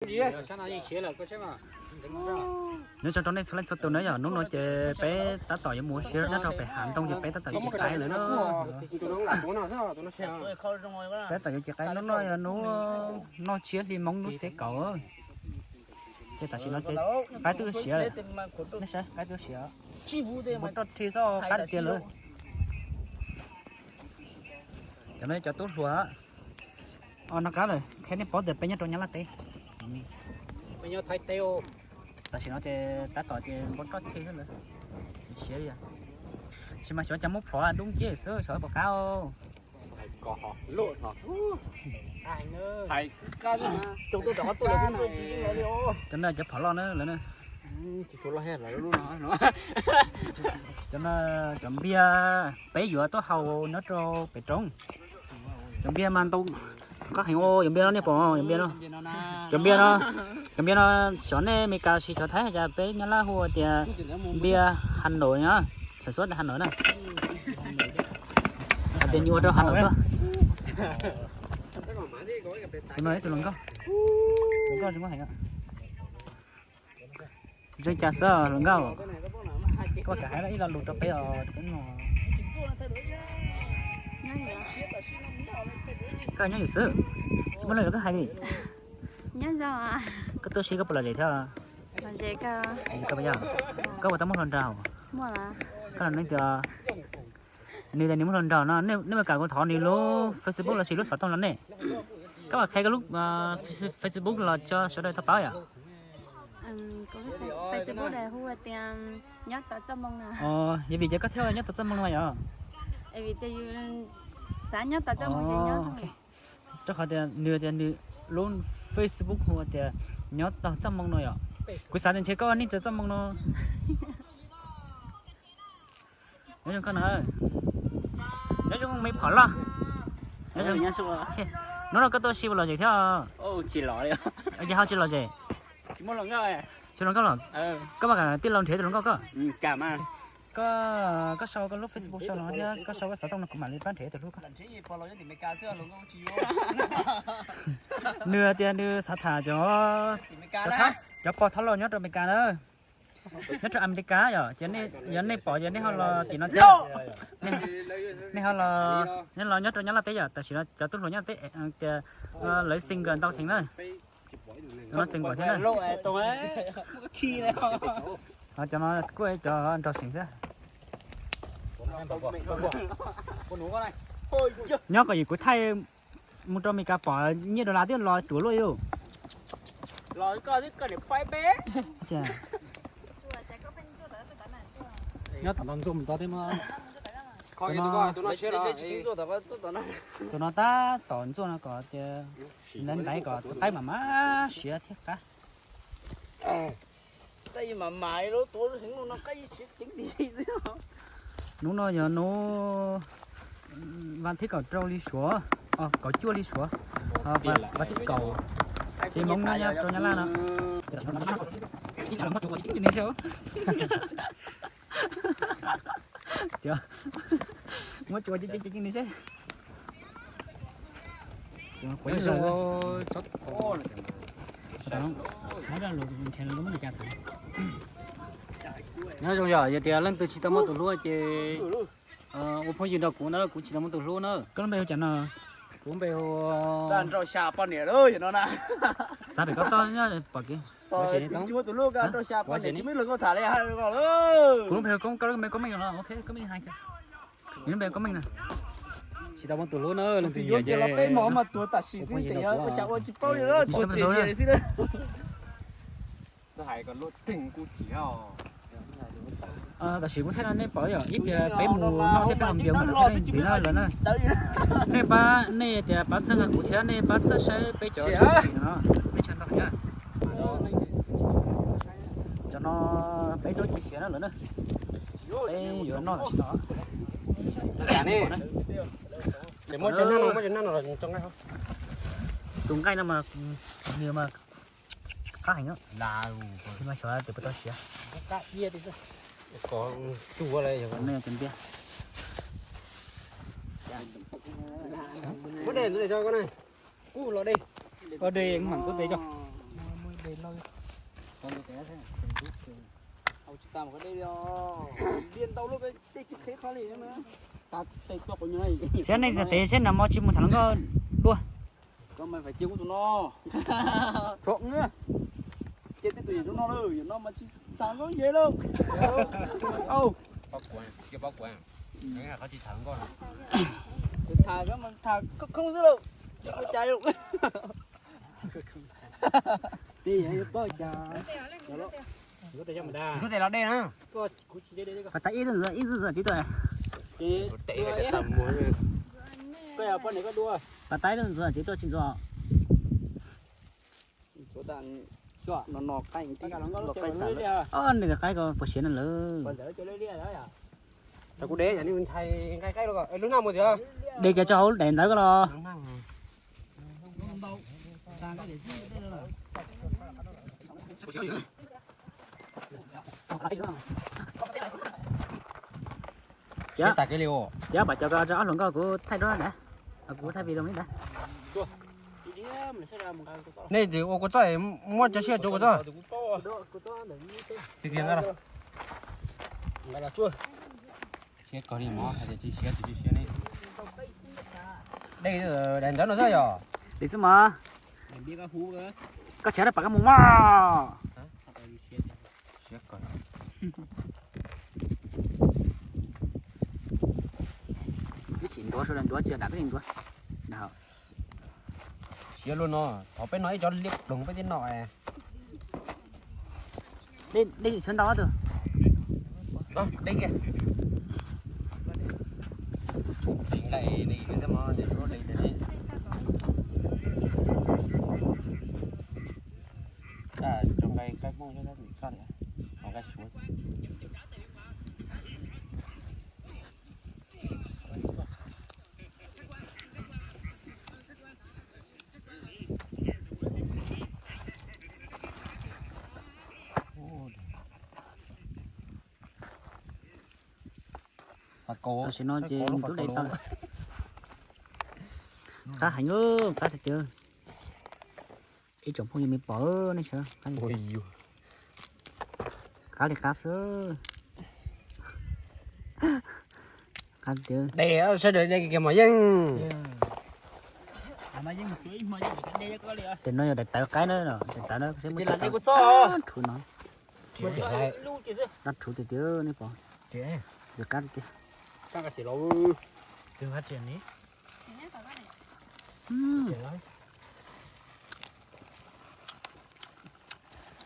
Nyob zoo rau nej txhua leej txhua tus na yom, hnub no ces peb tab tom yuav mus ua si nyob rau pem hav ntoo ces peb tab tom ncig qaib lawm na. Peb tab tom yuav ncig qaib, hnub no yog hnub noj tsiab hli Hmoob lub xiab kaum. Ces tam sim no ces qaib twb siav, nej saib qaib twb siav, npua roj rhi xwb qab tiag lawm. Cov no cov tub hluas, noj qab lawm, qhia nej paub tias peb nyob rau Nyab Laj teb. Tam sim no ces tab tom ces npua roj rhi xwb lawm, siav li. Tsis mas xyov cas muab plhov dub nciab xwb xyov puas qab. Cov no cov phom loj na lawm na. Cov no cov npias peb yuav tuaj haus nyob rau pem roob. Cov npias mas ntau qab heev, cov npias no nej pom, cov npias no, cov npias no, cov npias no xyov nej Meskas los sis cov Thaib cas peb Nyab Laj hu tias npias Hà Nội na, sản xuất tại Hà Nội na. Hais tias nws ua rau Hà Nội tuaj. Tus no ib tug hluas nkauj, hluas nkauj zoo nkauj heev. Zoo cas xwb hluas nkauj? Koj kam hais ib lo lus rau peb os. Koj nyob yus xwb, tsis muaj leej twg koj hais li. Koj tuaj si koj puas lom zem thiab? Koj puas tau muab hluas nraug? Koj los nws tias, nws tias nws muaj hluas nraug no, nej mam kam kuv thov nws lub Facebook los sis lub xov tooj los nej. Koj mam qhia koj lub Facebook los tso sawv daws tau paub yom. Yog vim ces koj thiaj nyob tau txoj hmoo no yom? Rau qhov tias nws tias nws lub Facebook hu tias nyob tau txoj hmoo no yom. Kuv xav tias ntshe koj ua neej rau txoj hmoo no. Nyob zoo koj na, nyob zoo me phom loj. Hnub no koj tuaj si puas lom zem thiab? Ces ho tsis lom zem. Tsis hluas nkauj los? Koj mas kam tij laug nrhiav tus hluas nkauj koj. Koj, koj sau koj lub Facebook sau no thiab koj sau koj xov tooj no kuv mam li pab nrhiav tus hlub koj. Nws tias nws xav tham cov, cov pog thab laug nyob rau Amelikas na. Nyob rau Amelikas yom, ces yog nej pom ces nej ho los tim no thiab. Nej ho los, nej los nyob rau Nyab Laj teb yom, tam sim no cov tub hluas Nyab Laj teb tias lawv single ntau heev na. Cov no single thiab na. Cov no kuj cov nrog seem thiab. Nyob kom yim kuv thaij mus rau Amelikas pom nyiaj dollar twb los ruam luaj yus. Nyob tom no ntxuaj mus tod thiab mas. Tus no tab tom ntxuaj no kom tias ntaiv ntaiv kom tus qaib mam mam siav thiab qab. Hnub no yog hnub vas thib kaum rau li Suav, kaum cuaj li Suav, vas thib kaum, ces Hmoob nyob rau Nyab Laj no. Tias muab tsuas ceev ceev li seb. Nyob zoo yom, yog tias leej twg tsis tau muaj tus hlub ces ua phooj ywg nrog kuv na, kuv tsis tau muaj tus hlub na. Koj lub npe hu cas no? Kuv npe hu Nrauj Xya poj niam no. Xav pem koj toj nyob pom kev. Kuv lub npe hu Koob, koj lub npe Koob Meej no, ok, Koob Meej hais. Nws lub npe Koob Meej na. Tsis tau muaj tus hlub na, leej twg yuav ces peb mos mas tuav tam sim xwb, ua cas ua tsis paub li, tsis tau muaj tus hlub xwb. Tam sim kuv thaij no nej pom yom, ib pliag peb mus noj thiab peb haus npias mus thiab nej ntxiv no lawm na. Nej pab, nej tias pab txhawb nqa kuv thiab nej pab txhawb saib peb cov tsheb no, nej tsis ntau thiab. Cov no peb tuaj cia siav na lawm na. Peb yuav noj tam sim no. Tus nqaij no mas nws mas qab heev, tsis mas xyov tias puas tau siav. Tus ntiag. Ua dej mam kub tes coj. Siab nej txog tes siab no mas tsis mus tham hluas nkauj dua. Koj mas phải kêu tus no. Cia tej tus yawm no lawm, yawm no mas tsis tham hluas nkauj yeej lawm. Ua, tham, tham khoob khoob xwb lauj, tsis ua cas li. Tej yawg yuav paub cas. Ntxuav tes los dej na. Pas tas ib tug ntxuav, ib tug ntxuav tsis tuaj. Pas tas ib tug ntxuav tsis tuaj tsis ntxuav. Nws qaib ko puas siav no lawm. Tau kuv de, ntshai nqaij qaib lub naj mus tiag. De kiag tso hauv daim ntawv ko los. Siab tas kev li os. Ces pam cov ko rau ob hluas nkauj kuv thaij duab na. Kuv thaij video li ntawd. Nej ua kua txob, muab cov siab cuav kua txob. Tiag tiag. Siab kawg li mog, hais tias tsis siab tsis siab ne. Dej daim ntawv no xwb yog. Li xwb mog. Koj tshiav rau pam koj mus mog. Siab kawg. Ib chim ntuav sawv daws ntuav tsis dam peb li ntuav. Siab luaj no, thov peb no ib cov liab ploog peb thiab no. Dej tshuav ntau tus. Tso nqaij qaib Hmoob, nqaij Suav. Tam sim no ces nws twb de tau lawm. Qab heev, qab tiag tiag. Ib tsoom phooj ywg me pom nej saib, qab li qab xwb. Qab tiag. Sawv daws de kiag mas yeej. Tes no yog daim tawv qaib na, daim tawv no seb muab tau rhuv no. Rhuv tiag tiag nej pom. Qab tiag.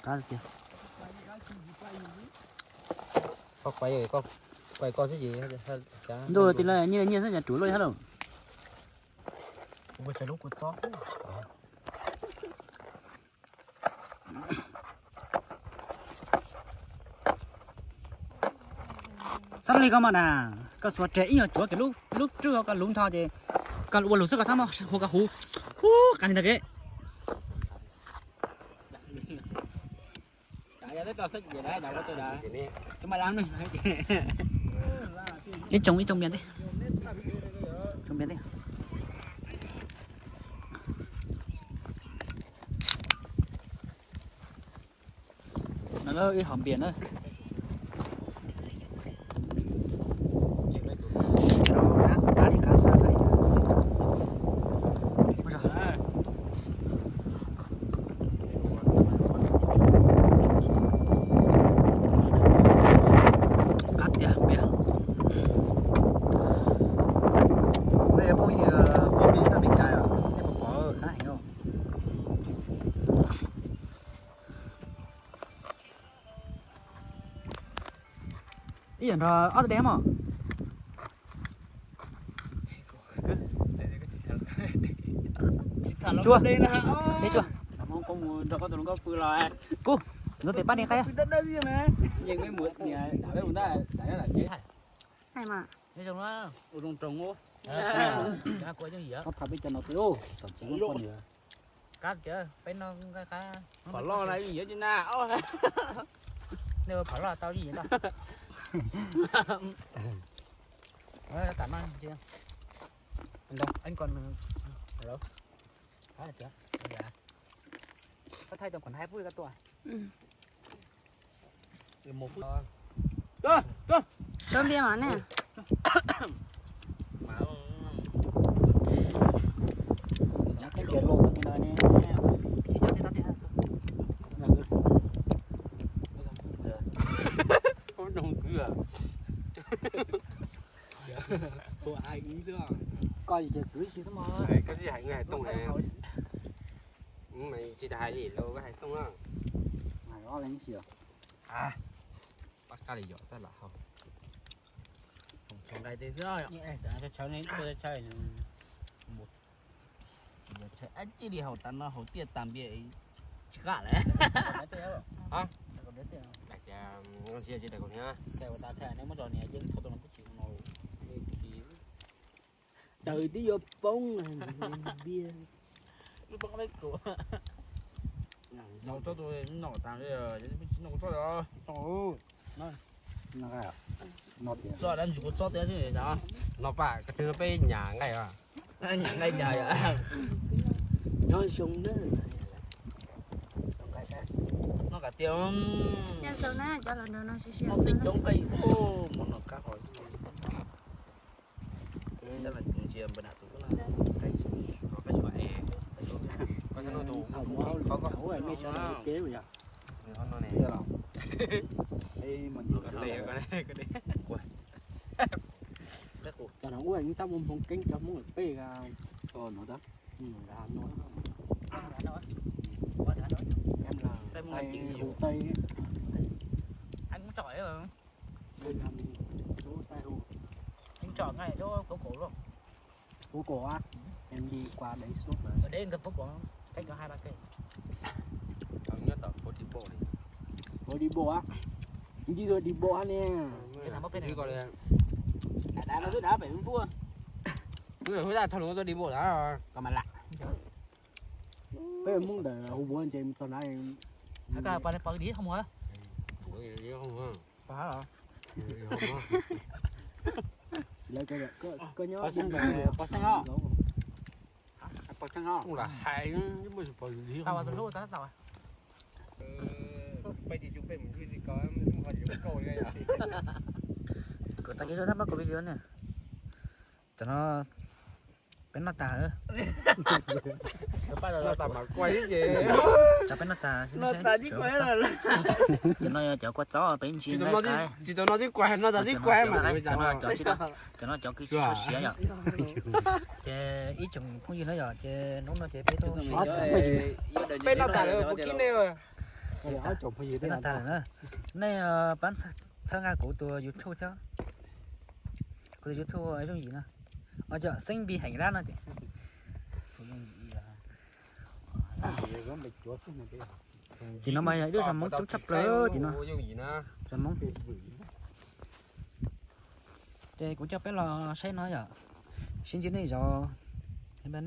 Qab tiag. Ntuj, tis lawm nyiaj nyiaj xwb cas rhuv luaj li hab lauj. Xab li koj mas na, koj xuas tes ib nyuag tsuav kiag lub rwj koj lub ntho ces koj ua lus xwb koj xab mab hu koj hu. Hu qab li ntawd kev. Ib tsoom ib tsoom mias, tsoom mias thiab. No ib hom npias na. Qab tiag tiag. Nej phooj ywg pom peb toj Meskas os, nej puas pom qab heev os. Ib yam nrog ob tug dej mog. Tsis tham los de na. Tsuag, koj mus nrog koj tus hluas nkauj pw los. Kuv, ntxuav tes pab de qaib. Yeej peb mus niam, peb mus ntag, lam ces. Ua zoo roos ua. Koj tham peb cov no twb, tom tsis muaj poj niam. Qab tiag, peb no qab. Phom loj na yeej yuav tsis na. Nej ua phom loj tau li yam tau. Tam no, anh còn, hello. Tua npia mas ne. Koj tsis kwv si, koj tsis hais li lawm, koj hais tooj. Hais ob leeg xwb. Pab kab li yom taj lam hau. Nqaij tej xwb. Ab, cia li haus tas no haus tiaj tas npias tsis qab lawm. Daws twb yuav poob npias. Noj tsob tus noj tas li, tsis noj kuv tsob os. Tsob dab ntsis kuv tsob tiag xwb. No pam, peb nyam nqaij os. Nyam nqaij nyam yom. Nyob zoo na. Noj kav tiag. Noj tej coob nqaij, mov no kab hov. Tab ua yeej tab mus nphoo keeb cov Hmoob pem no. Hu kom á, em đi qua đấy suốt mà. Ở đấy gần phố cổ, cách đó hai ba cây. Nyob tom phố đi bộ này. Phố đi bộ á. Đi rồi đi bộ á nè. Đá, đá nó cứ đá bảy mươi phút. Ui, hồi ra thằng nó đi bộ đá rồi. Còn mà lạ. Peb Hmoob ntawm hu bua nce txog na. Hãy coi qua đây, qua đi không hả? Ủa, đi không hả? Qua hả? Lawv cov, koj nyob Pov Xeeb, Pov Xeeb os. Pov Xeeb os. Tau tau tau tau. Kuv tag kis rau thab pab kuv video ne. Cov no peb noj tas lawm. Cov peb noj tas. Cov no yog cov kua txob peb ntsis nqaij qab. Cov no cov tsis tau, cov no cov kws tsis tshua siav yom. Ces ib tsoom phooj ywg na yom, ces hnub no ces peb tuaj, peb noj tas lawm, peb noj tas lawm na. Nej pab txhawb nqa kuv tus YouTube thiab. Kuv tus YouTube Yooj Yim no, Xeeb Npis Heem Dab no ces. Tim no mas yog ib lub zos Hmoob coob tshaj plaws tim no. Zos Hmoob. Ces kuv coj peb los saib no yom. Sib ntsib nej zos, nej